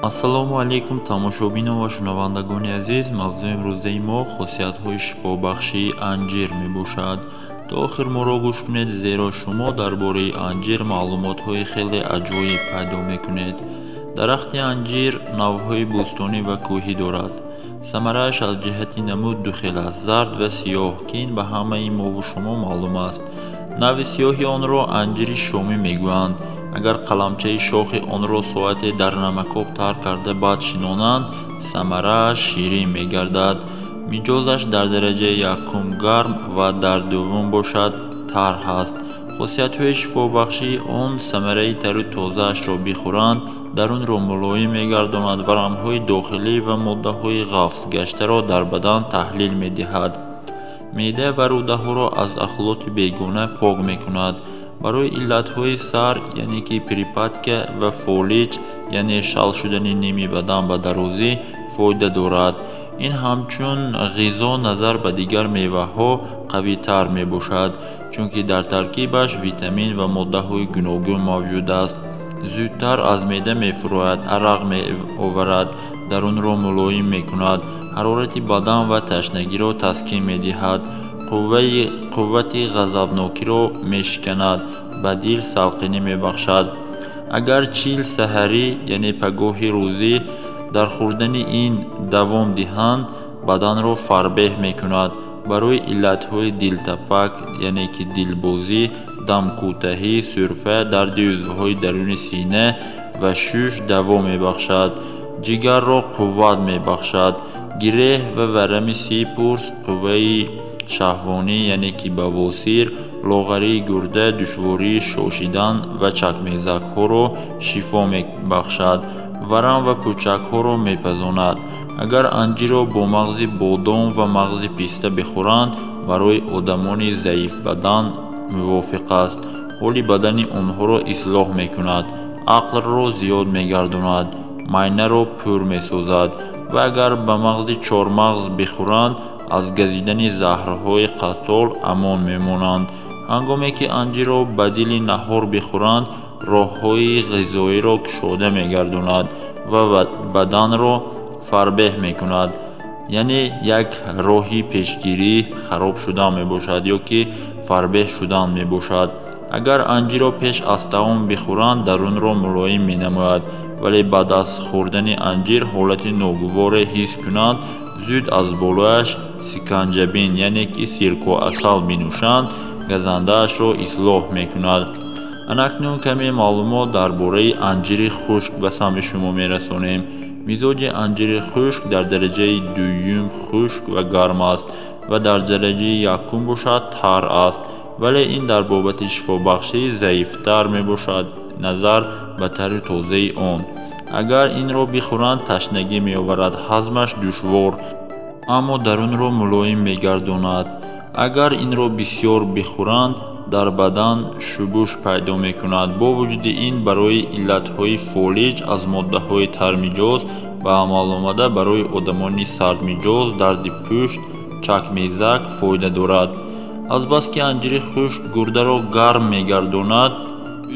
Ассалому алайкум тамошобинон ва шунавандагони азиз. Мавзӯи имрӯзаи мо хосиятҳои шифобахшии анҷир мебошад. То охир моро гӯш кунед, зеро шумо дар бораи анҷир маълумотҳои хеле аҷоиб пайдо мекунед. Дарахти анҷир навъҳои бӯстонӣ ва кӯҳӣ дорад. Самарааш аз ҷиҳати намуд ду хел аст: зард ва сиёҳ, ки ин ба ҳамаи мову шумо маълум аст. Навъи сиёҳи онро анҷири шомӣ мегӯянд. Агар қаламчаи шохи онро соате дар намакоб тар карда баъд шинонанд, самарааш ширин мегардад. Миҷозаш дар дараҷаи якум гарм ва дар дуввум бошад тар ҳаст. Хосиятҳои шифобахшии он: самараи тару тозаашро бихӯранд, дарунро мулоим мегардонад, варамҳои дохилӣ ва моддаҳои ғафзгаштаро дар бадан таҳлил медиҳад. Меъда ва рӯдаҳоро аз ахлоти бегона пок мекунад. Барои иллатҳои сар, яъне ки припадка ва фолиҷ, яъне шал шудани ними бадан ба дарозӣ, фоида дорад. Ин ҳамчун ғизо назар ба дигар меваҳо қавитар мебошад, чунки дар таркибаш витамин ва моддаҳои гуногун мавҷуд аст. Зудтар аз меъда мефурояд, арақ меоварад, дарунро мулоим мекунад, ҳарорати бадан ва ташнагиро таскин медиҳад, қуввати ғазабнокиро мешиканад, ба дил салқинӣ мебахшад. Агар 40 саҳарӣ, яъне пагоҳи рӯзӣ, дар хӯрдани ин давом диҳанд, баданро фарбеҳ мекунад. Барои иллатҳои дилтапак, яъне ки дилбозӣ, дамкӯтаҳӣ, сӯрфа, дарди узвҳои даруни сина ва шуш даво мебахшад, ҷигарро қувват мебахшад, гиреҳ ва варами сипурс, қувваи шаҳвонӣ, яъне ки бавосир, лоғарии гурда, душвории шошидан ва чакмезакҳоро шифо мебахшад, варам ва пӯчакҳоро мепазонад. Агар анҷирро бо мағзи бодом ва мағзи писта бихӯранд, барои одамони заифбадан мувофиқ аст. Ҳоли бадани онҳоро ислоҳ мекунад, ақлро зиёд мегардонад, майнаро пур месозад. Ва агар ба мағзи чормағз бихӯранд, аз газидани заҳрҳои қатол амон мемонанд. Ҳангоме ки анҷирро ба дили наҳор бихӯранд, роҳҳои ғизоиро кушода мегардонад ва баданро фарбеҳ мекунад. Яъне як роҳи пешгирии хароб шудан мебошад ё ки фарбеҳ шудан мебошад. Агар анҷирро пеш аз таом бихӯранд, дарунро мулоим менамояд, вале баъд аз хӯрдани анҷир ҳолати ногуворе ҳис кунанд, зуд аз болояш сиканҷабин, яъне ки сиркоасал бинӯшанд, газандаашро ислоҳ мекунад. Анакнун каме маълумот дар бораи анҷири хушк ба самъи шумо мерасонем. Мизоҷи анҷири хушк дар дараҷаи дуюм хушк ва гарм аст ва дар дараҷаи якум бошад тар аст, вале ин дар бобати шифобахшӣ заифтар мебошад назар ба тару тозаи он. Агар инро бихӯранд, ташнагӣ меоварад, ҳазмаш душвор, аммо дарунро мулоим мегардонад. Агар инро бисёр бихӯранд, дар бадан шубуш пайдо мекунад. Бо вуҷуди ин, барои иллатҳои фолиҷ аз моддаҳои тармиҷоз ба амал омада, барои одамони сардмиҷоз, дарди пушт, чакмезак фоида дорад. Азбаски анҷири хушк гурдаро гарм мегардонад,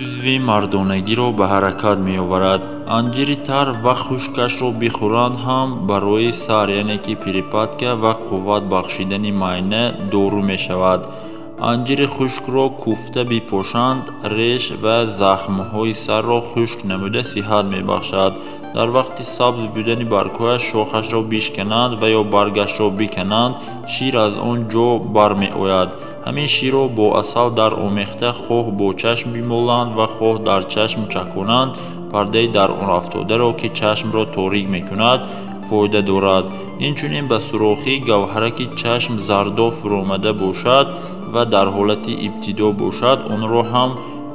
узви мардонагиро ба ҳаракат меоварад. Анҷири тар ва хушкашро бихӯранд ҳам барои сар, яъне ки припадка ва қувват бахшидани майна дору мешавад. Анҷири хушкро куфта бипошанд, реш ва захмҳои сарро хушк намуда сиҳат мебахшад. Дар вақти сабз будани баргҳояш шохашро бишкананд ва ё баргашро бикананд, шир аз он ҷо бармеояд. Ҳамин ширро бо асал дар омехта хоҳ бо чашм бимоланд ва хоҳ дар чашм чаконанд, пардаи дар он афтодаро, ки чашмро торик мекунад, фоида дорад. Инчунин ба сурохии гавҳараки чашм зардоб фуромада бошад ва дар ҳолати ибтидо бошад, онро ҳам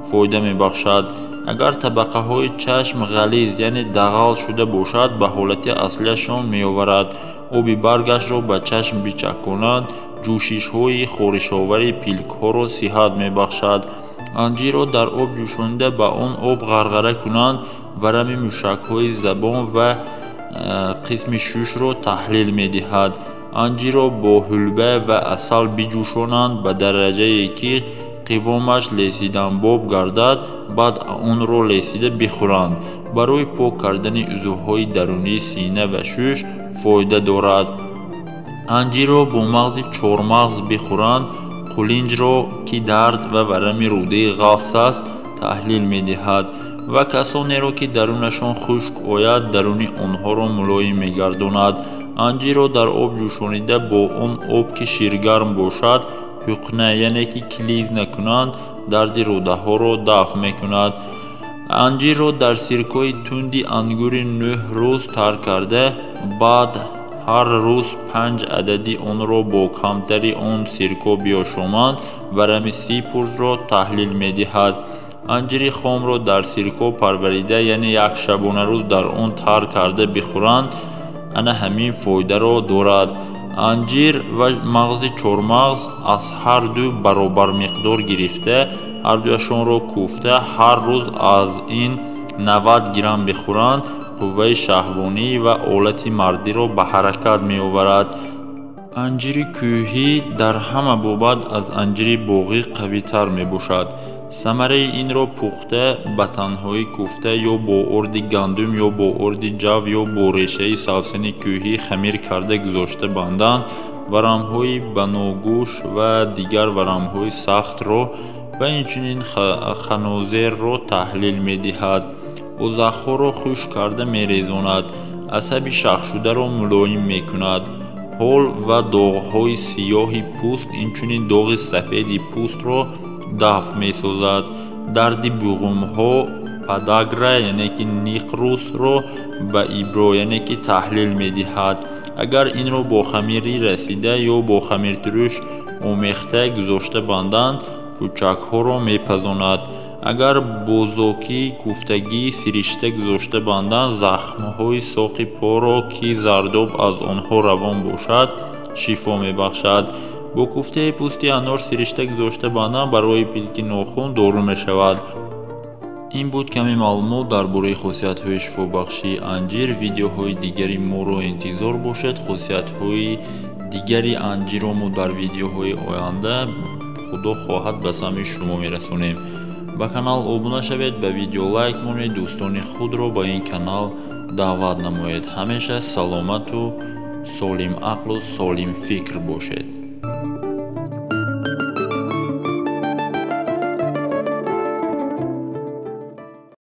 фоида мебахшад. Агар табақаҳои чашм ғализ, яъне дағал шуда бошад, ба ҳолати аслиашон меоварад. Оби баргашро ба чашм бичаконанд, ҷӯшишҳои хоришовари пилкҳоро сиҳат мебахшад. Анҷирро дар об ҷӯшонида ба он об ғарғара кунанд, варами мушакҳои забон ва қисми шушро таҳлил медиҳад. Анҷирро бо ҳулба ва асал биҷӯшонанд ба дараҷае ки қивомаш лесиданбоб гардад, баъд онро лесида бихӯранд. Барои пок кардани узвҳои дарунии сина ва шуш фоида дорад. Анҷирро бо мағзи чормағз бихӯранд, қулинҷро, ки дард ва варами рӯдаи ғафс аст, таҳлил медиҳад ва касонеро, ки дарунашон хушк ояд, даруни онҳоро мулоим мегардонад. Анҷирро дар об ҷӯшонида бо он об, ки ширгарм бошад, ҳуқна, яъне ки клиз накунанд, дарди рӯдаҳоро дафъ мекунад. Анҷирро дар сиркои тунди ангури 9 рӯз тар карда, баъд ҳар рӯз 5 адади онро бо камтари он сирко биёшоманд, варами сипуртро таҳлил медиҳад. Анҷири хомро дар сирко парварида, яъне як шабонарӯз дар он тар карда бихӯранд, ана ҳамин фоидаро дорад. Анҷир ва мағзи чормағз аз ҳар ду баробар миқдор гирифта, ҳар дуяшонро кӯфта, ҳар рӯз аз ин 90 грамм бихӯранд, қувваи шаҳвонӣ ва олати мардиро ба ҳаракат меоварад. Анҷири кӯҳӣ дар ҳама бобат аз анҷири боғӣ қавитар мебошад. Самараи инро пухта, ба танҳоӣ кӯфта ё бо орди гандум ё бо орди ҷав ё бо решаи савсани кӯҳӣ хамир карда гузошта банданд, варамҳои баногӯш ва дигар варамҳои сахтро ва инчунин ханозерро таҳлил медиҳад. Озахҳоро хушк карда мерезонад, асаби шахшударо мулоим мекунад. Ҳол ва доғҳои сиёҳи пӯст, инчунин доғи сафеди пӯстро дафъ месозад. Дарди буғумҳо, подагра, яъне ки никрусро ба ибро, яъне ки таҳлил медиҳад. Агар инро бо хамири расида ё бо хамиртуруш омехта гузошта банданд, пӯчакҳоро мепазонад. Агар бо зокии кӯфтагии сиришта гузошта банданд, захмҳои соқи поро, ки зардоб аз онҳо равон бошад, шифо мебахшад. Бо кӯфтаи пӯсти анор сиришта гузошта банданд, барои пилки нохун дору мешавад. Ин буд каме маълумот дар бораи хосиятҳои шифобахшии анҷир. Видеоҳои дигари моро интизор бошед. Хосиятҳои дигари анҷирро мо дар видеоҳои оянда, худо хоҳад, ба самъи шумо мерасонем. Ба канал обуна шавед, ба видео лайк монед, дӯстони худро ба ин канал даъват намоед. Ҳамеша саломату солимақлу солимфикр бошед.